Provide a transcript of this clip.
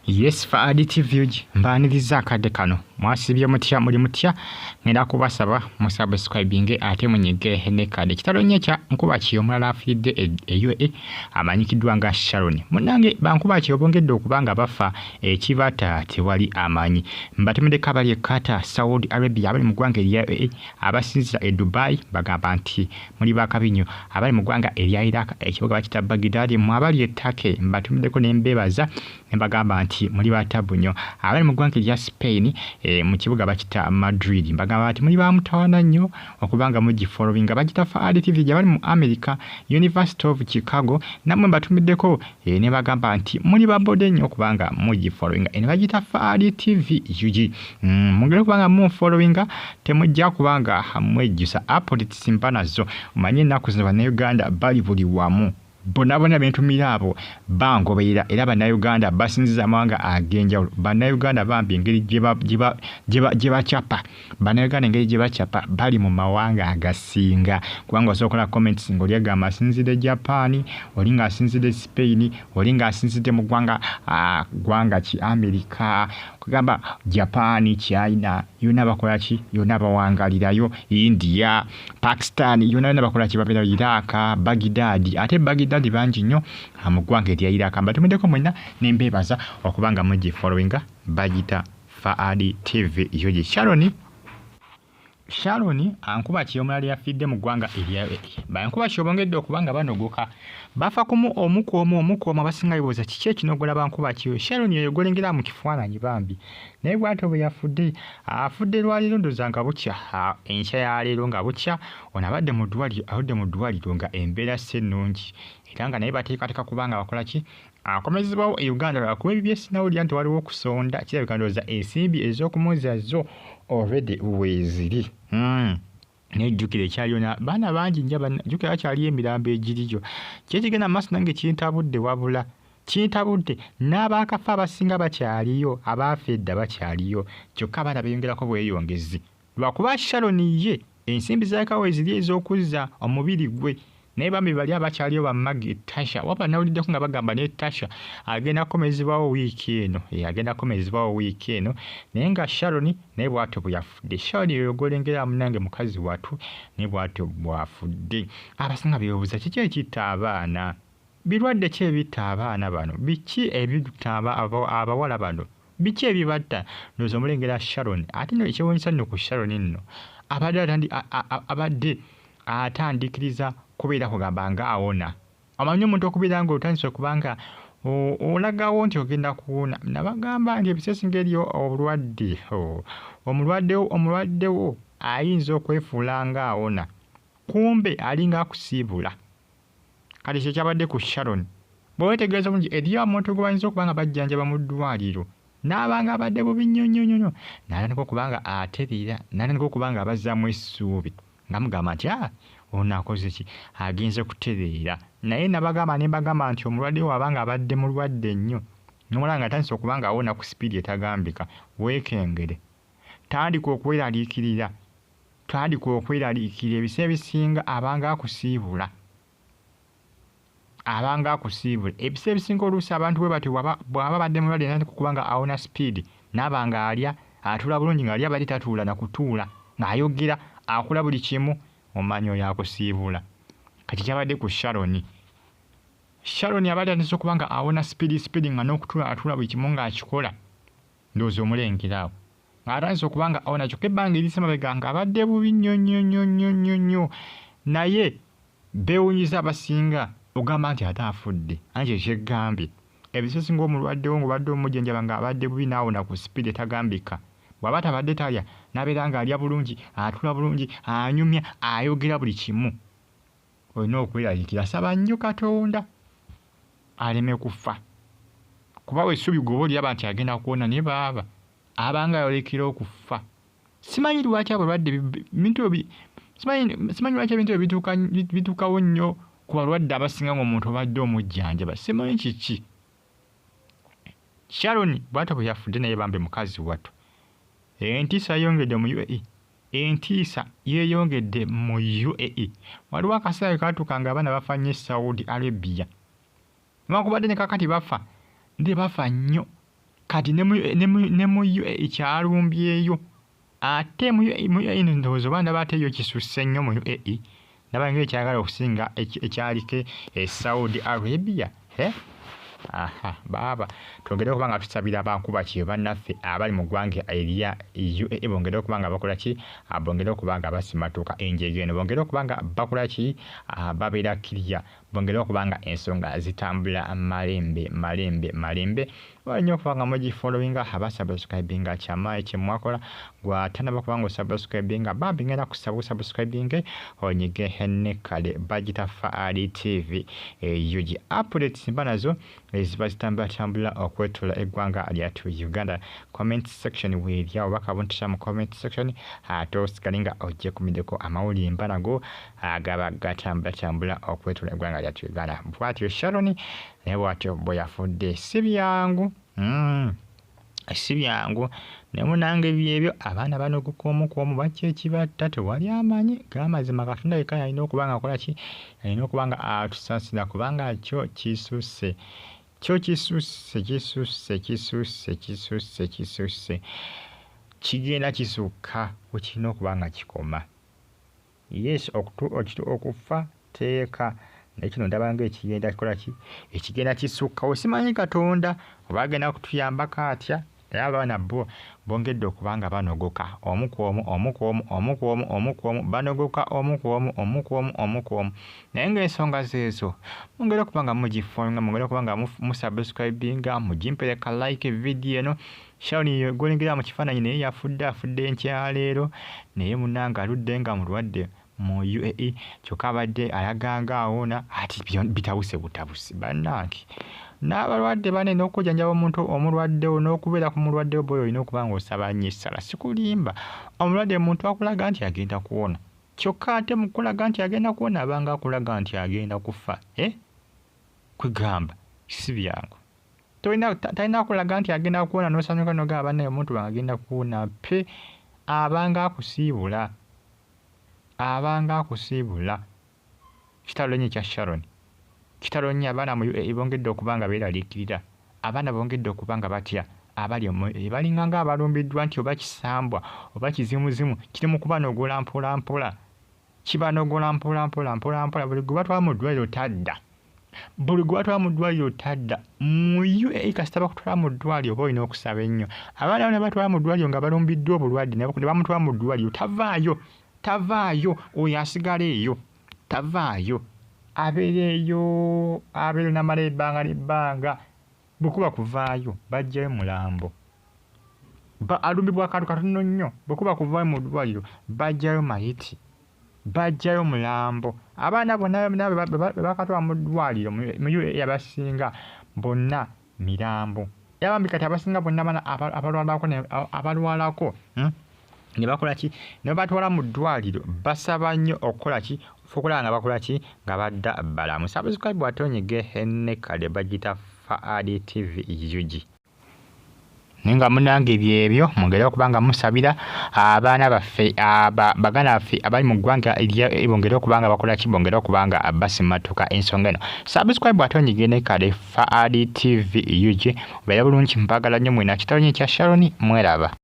Yes, Faadi TV mbaaniriza akadde kano. Mwasibye mutya, muli mutya? Ngenda kubasaba musubscribinge ate munyige ne kade. Kitalo nnyo kya nkuba ki omulala afiiridde e UAE amanyikiddwa nga Sharon. Munnange bankuba ki obongedde okuba nga bafa ekibata tewali amanyi. Mbatumiddeko abali e Qatar, Saudi Arabia, abali mu ggwanga erya UAE, abasinzira e Dubai bagamba nti muli bakabi nnyo. Abali mu ggwanga erya Iraq ekibuga bakita Baghdad, mwe abali e Turkey mbatumiddeko ne mbeebaza ne mbagamba nti muli batabu nnyo. Abali mu ggwanga erya Spain mu kibuga bakita Madrid mbagamba nti muli ba mutawaana nnyo okubanga mugifollowinga. Bagita Faadi TV gye bali mu America, University of Chicago, nammwe mbatumiddeko ne bagamba nti muli babode nnyo okubanga mugifollowinga. Eno bagita Faadi TV UG. Mugere kubanga munfollowinga temujja kubanga mwejjusa updates mba nazo. Omanye ennaku zino Bannayuganda bali buli wamu. Bonna bonna bentumira abo bangoberera era Bannayuganda basinziza amawanga ag'enjawulo. Bannayuganda bambi engeri gye bacapa, Bannayuganda engeri gye bacapa bali mu mawanga agasinga, kubanga osobola okukola comments ng'oli agamba asinzidde Japan, oli ng'asinzidde Spain, oli ng'asinzidde mu ggwanga ggwanga ki America, kugamba Japan, China, yonna bakola ki, yonna bawangalirayo, India, Pakistan, yonna yonna bakola ki, babeera Iraq, Baghdad, ate Baghdad bangi nnyo mu ggwanga erya Iraq. Mbatumiddeko mwenna ne mbeebaza okuba nga mugifollowinga. Bagita Faadi TV UG. Sharon ankuba ki omulala yafiidde mu ggwanga erya bankuba ki obongedde okuba nga banogoka bafa kumu omu ku omu omu ku omu. Abasinga bibuuza kiki ekinogola bankuba ki. Sharon eyo golengera mu kifaananyi bambi, naye bw'atyo bwe yafudde. Afudde lwaleero ndowooza nga bukya, enkya ya leero nga bukya. Ono abadde mu ddwaliro, aludde mu ddwaliro nga embeera si nnungi, era nga naye bateekateeka kubanga bakola ki, akomezebwawo e Uganda lwakuba ebibye sinawulira nti waliwo okusonda. Kirabika ndowooza ensimbi ez'okumuzza zo already weeziri. Nejjukira ekyaliyo na baana bangi nnyo, jjukira bakyaliyo emirambo egiriyo. Ki ekigenda mu maaso nange kintabudde, wabula kintabudde. N'abaakafa abasinga bakyaliyo, abaafa edda bakyaliyo, kyokka abaana beeyongerako bweyongezi. Lwakuba Sharon ye ensimbi zaleka weeziri ez'okuzza omubiri gwe, naye bambi bali abakyaliyo ba Maggie, Tasha. Wabula nawuliddeko nga bagamba ne Tasha agenda kukomezebwawo wiiki eno, agenda kukomezebwawo wiiki eno, naye nga Sharon naye bw'atyo bwe yafudde. Sharon yoyo gw'olengera munnange mukazi wattu, naye bw'atyo bw'afudde. Abasinga beebuuza kiki ekitta abaana, birwadde ki ebitta abaana bano, biki ebitta abawala bano, biki ebibatta? Ndowooza omulengera Sharon. Ate nno ekyewuunyisa nno ku Sharon nno abadde atandikiriza kubeera kugamba nga awona. Omanyi omuntu okubeera ng'otandise okuba nga olagawo nti ogenda kuwona. Nabagamba nti ebiseera ebisinga eriyo obulwadde, omulwadde wo ayinza okwefuula ng'awona, kumbe alinga akusiibula. Kati kye kyabadde ku Sharon. Bwe weetegereza obulungi eriyo omuntu gwe bayinza okuba nga bajjanjaba mu ddwaliro n'aba nga abadde bubi nnyo nnyo nnyo, n'atandika okuba nga atereera, n'atandika okuba nga abazzaamu essuubi, nga mugamba nti ono akoze ki, agenze kutereera. Naye nabagamba ne mbagamba nti omulwadde wo aba nga abadde mulwadde nnyo, n'omulaba nga atandise okuba nga awona ku sipiidi etagambika, weekengere. Tandika okweraliikirira, tandika okweraliikirira. Ebiseera ebisinga abanga akusiibula, abanga akusiibula. Ebiseera ebisinga oluusi abantu bwe batyo bw'aba abadde mulwadde n'atandika okuba nga awona sipiidi, n'aba ng'alya, atuula bulungi, ng'alya abadde tatuula na kutuula, ng'ayogera, akola buli kimu, omanyi oyo akusiibula. Kati kyabadde ku Sharon. Sharon abadde atandise okuba nga awona sipiidi sipiidi, nga n'okutuula atuula buli kimu ng'akikola. Ndowooza omulengera awo ng'atandise okuba nga awona, kyokka ebbanga eriyise emabega ng'abadde bubi nnyo nnyo nnyo nnyo nnyo nnyo. Naye beewuunyiza abasinga ogamba nti ate afudde. Anti ekyo kyeggambye, ebiseera ebisinga omulwadde wo ng'obadde omujjanjaba ng'abadde bubi n'awona ku sipiidi etagambika, bw'aba tabadde talya n'abeera ng'alya bulungi, atuula bulungi, anyumya, ayogera buli kimu, olina okweraliikirira. Saba nnyo Katonda aleme kufa, kuba essuubi gw'oba oliraba nti agenda kuwona, naye baaba abanga ayolekera okufa. Simanyi lwaki abalwadde simanyi lwaki ebintu ebyo bituukawo nnyo ku balwadde abasinga ng'omuntu obadde omujjanjaba, simanyi kiki. Sharon bw'atyo bwe yafudde, naye bambi mukazi wattu. Entiisa yeeyongedde mu UAE, entiisa yeeyongedde mu UAE. Waliwo akaseera we kaatuuka ng'abaana bafa nnyo e Saudi Arabia, newankubadde ne kaakati bafa, naye bafa nnyo. Kati ne mu UAE kyalumbyeyo, ate mu UAE ndowooza oba ndaba ate yo kisusse nnyo mu UAE, ndaba ng'ekyagala okusinga ekyaliko e Saudi Arabia. Aha, baaba twongere okuba nga tusabira bankuba kyeyo bannaffe abali mu ggwanga erya UAE bongere okuba nga bakola ki, bongere okuba nga basimatuka enjega eno, bongere okuba nga bakola ki, babeera kirya, bongere okuba nga ensonga zitambula malembe malembe malembe. Balina okuba nga mugifollowinga, abasubscribinga kyamaanyi kye mwakola. Gwatanaba kuba nga osubscribinga, bambi ngenda kusaba osubscribinge onyige ne kale bagita Faali TV UG. Updates mba nazo eziba zitambulatambula okwetoola eggwanga lyattu Uganda. Comment section weerya obubaka buntusa mu comment section, ate osigale nga ogyekumiddeko amawulire mba nago agaba gatambulatambula okwetoola eggwanga lyattu Uganda. Bw'atyo Sharon naye bw'atyo bwe yafudde. Si byangu, si byangu naye munange byebyo abaana banogoka omu ku omu, bakya ekibatta tewali amanyi g'amazima. Katonda yekka yalina okuba nga akola ki, alina okuba nga atusaasira kubanga kyo kisusse, kyo kisusse, kisusse, kisusse, kisusse, kisusse, kigenda kisukka we kirina okuba nga kikoma. Yes, okufa tteeka, naye kino ndaba ng'ekigenda kikola ki, ekigenda kisukkawo. Simanyi Katonda oba agenda kutuyambako atya, naye abaana bo bongedde okuba nga banogoka omu ku omu, omu ku omu, omu ku omu, omu ku omu, banogoka omu ku omu, omu ku omu, omu ku omu. Naye ng'ensonga zeezo mwongere okuba nga mugifollowinga, mwongere okuba nga musubscribinga, mugimpereka like vidiyo eno. Sharon gw'olengera mu kifaananyi naye yafudde, afudde nkyaleero, naye munnange aludde nga mulwadde mu UAE, kyokka abadde alaga ng'awona, ati bitabuse butabusi bannange. N'abalwadde banne n'okujjanjaba omuntu omulwadde wo n'okubeera ku mulwadde wo bw'oyo olina okuba ng'osaba nnyo essala. Sikulimba, omulwadde muntu akulaga nti agenda kuwona, kyokka ate mu kulaga nti agenda kuwona abanga akulaga nti agenda kufa. Kwegamba si byangu. Talina kulaga nti agenda kuwona n'osanyuka n'ogamba bannaye omuntu wange agenda kuwona pe, abanga akusiibula, abanga akusiibula. Kitalo nnyo ekya Sharon, kitalo nnyo. Abaana mu UAE bongedde okuba nga beeraliikirira, abaana bongedde okuba nga batya, abali balinga nga abalumbiddwa nti oba kisambwa oba kizimuzimu kiri mu kubanogola mpola mpola, kibanogola mpola mpola mpola mpola. Buli gwe batwala mu ddwaliro tadda, buli gwe batwala mu ddwaliro tadda. Mu UAE kasita bakutwala mu ddwaliro oba olina okusaba ennyo. Abaana bano batwala mu ddwaliro nga balumbiddwa obulwadde ne bamutwala mu ddwaliro tavaayo, tavaayo, oyo asigala eyo, tavaayo, abeera eyo, abeera n'amala ebbanga n'ebbanga. Bwe kuba kuvaayo baggyayo mulambo, alumbibwa akantu katono nnyo. Bwe kuba kuvaayo mu ddwaliro baggyayo mayiti, baggyayo mulambo. Abaana bonna bwe bakatwala mu ddwaliro mu UAE abasinga bonna mirambo. Era bambi kati abasinga bonna abaana abalwalako ne bakola ki, ne babatwala mu ddwaliro, basaba nnyo okukola ki, okulaba nga bakola ki, nga badda balamu. Subscribe ate onyige ne kale bagiyita Faali TV UG. Naye nga munnange byebyo, mwongere okuba nga musabira abaana baffe, baganda baffe abali mu ggwanga erya bongere okuba nga bakola ki, bongere okuba nga basimatuka ensonga eno. Subscribe ate onyige ne kale Faali TV UG. Mubeere bulungi, mbagala nnyo mwena. Kitalo nnyo ekya Sharon, mweraba.